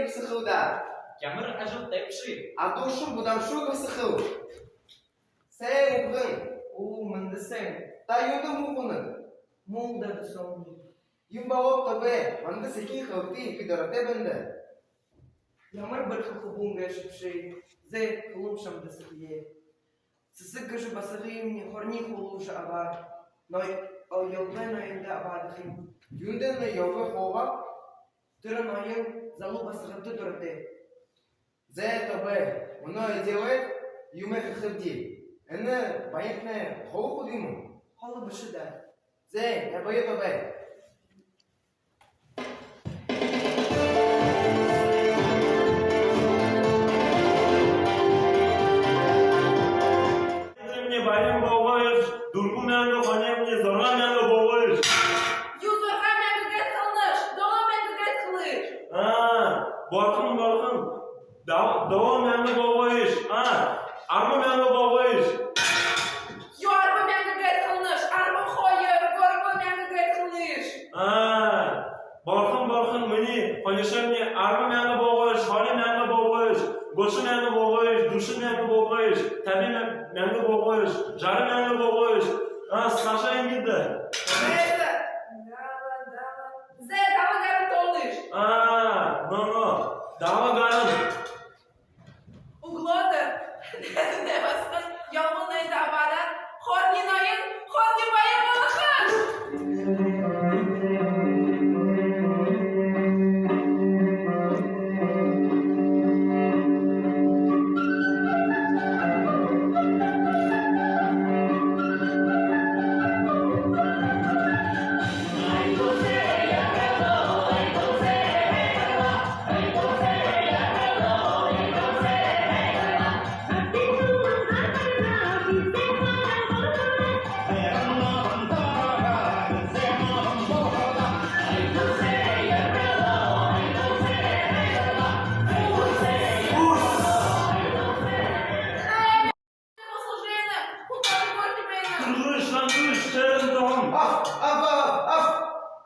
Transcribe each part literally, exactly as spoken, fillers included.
Сахалда. Ямар ажал табиши? Адуушан Будамшуй басаган. Сайн үбгэн. Оо, мэндэ сайн. Та юундэ муу гүнэт? Муу даа, досоомни. Юун болооб, Тобой? Манда сэхэ хэлэхэ би дуратай байна даа. Ямар бэрхэ хүбүүн гээшэбши. Зай, хэлэм шамда сэхые. Сэсэг гэжэ басагымни хорни хуулуужа абаа. Но, о, ёлгой ноёндо абаадахым. Юундэ ноёлгой хуугаа? Тэрэ ноён залуу басагадта дуратай. Зай, Тобой, мүнөө эдеэлээд юумэ хэхэбди. Энэ баянтнай холо худа юм гү? Холо бэшэ даа. Зай, ябая, Тобой. Баян болгыш, дүрбэн мянга, хонимни зургаан мянга болгыш. Юу зургаан мянга гээд хэлэнэш, долоон мянга гээд хэлыш. А, бурхан, бурхан. Дол-, долоон мянга болгыш. А, арбан мянга болгыш. Юу арбан мянга гээд хэлэнэш, арбан хоёр, гурбан мянга гээд хэлыш. А, бурхан, бурхан, минии хонишомни арбан мянга болгыш, хорин мянга болгыш, гушан мянга болгыш, дүшэн мянга болгыш, табин мя-, мянга болгыш, жаран мянга болгыш. А, саашаа иигээд даа. Зай, далан гаран тоолыш. А, но, но, далан гаран. Үглөөдэр. Нэ, басаган ёлгой ноёндо абаад, хорни ноён, хорни баян болохо. Ах, ах, ах, ах!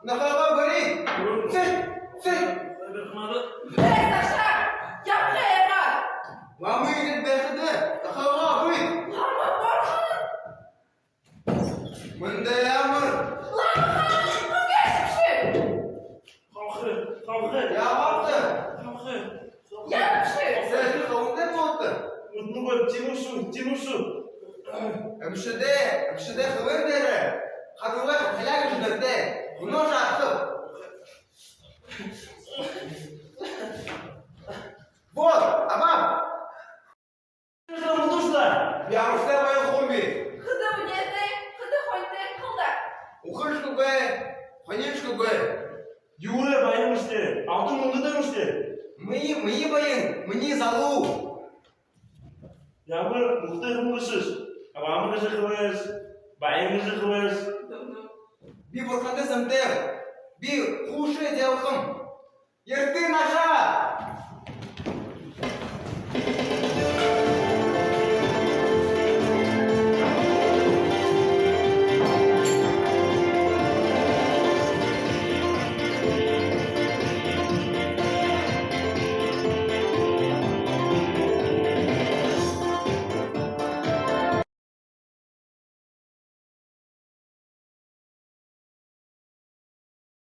Нахагаа бари! Сэй, сэй! Бай, саашаа! Ябаха яагаа! Лама иигээд байхада, нахагаа бари! Лама бурхан! Мэндэ ямар? Лама хаан, хүн гээшэбши? Хонхо, хонхо. Ябаабта? Хонхо. Ябаабши? Саашаа хонхо болтоо. Мүнөө тиимэ шүү, тиимэ шүү. Эмшэдээ, эмшэдээ хэлэн дээрэ. Хадуугаа хатаяа гэжэ нэрэтэй. Мүнөө жааха. Вот, абааб. Мүнөөшье даа. Би амаршалтай баян хүн би. Хэды үнеэтэй, хэды хонинтой, хэлэ даа. Үхэршье үгы, хониншье үгы. Юурэ баян юм шта. Алтан мүнгэтэй юм шта. Минии, минии баян, минии залуу. Ямар муухай хүн бэшэш. Абаамни гэжэ хэлээш, баян гэжэ хэлээш. Би бурхантай сэмтэй. Би хуушан эдеэлхэм. Эртын наашаа!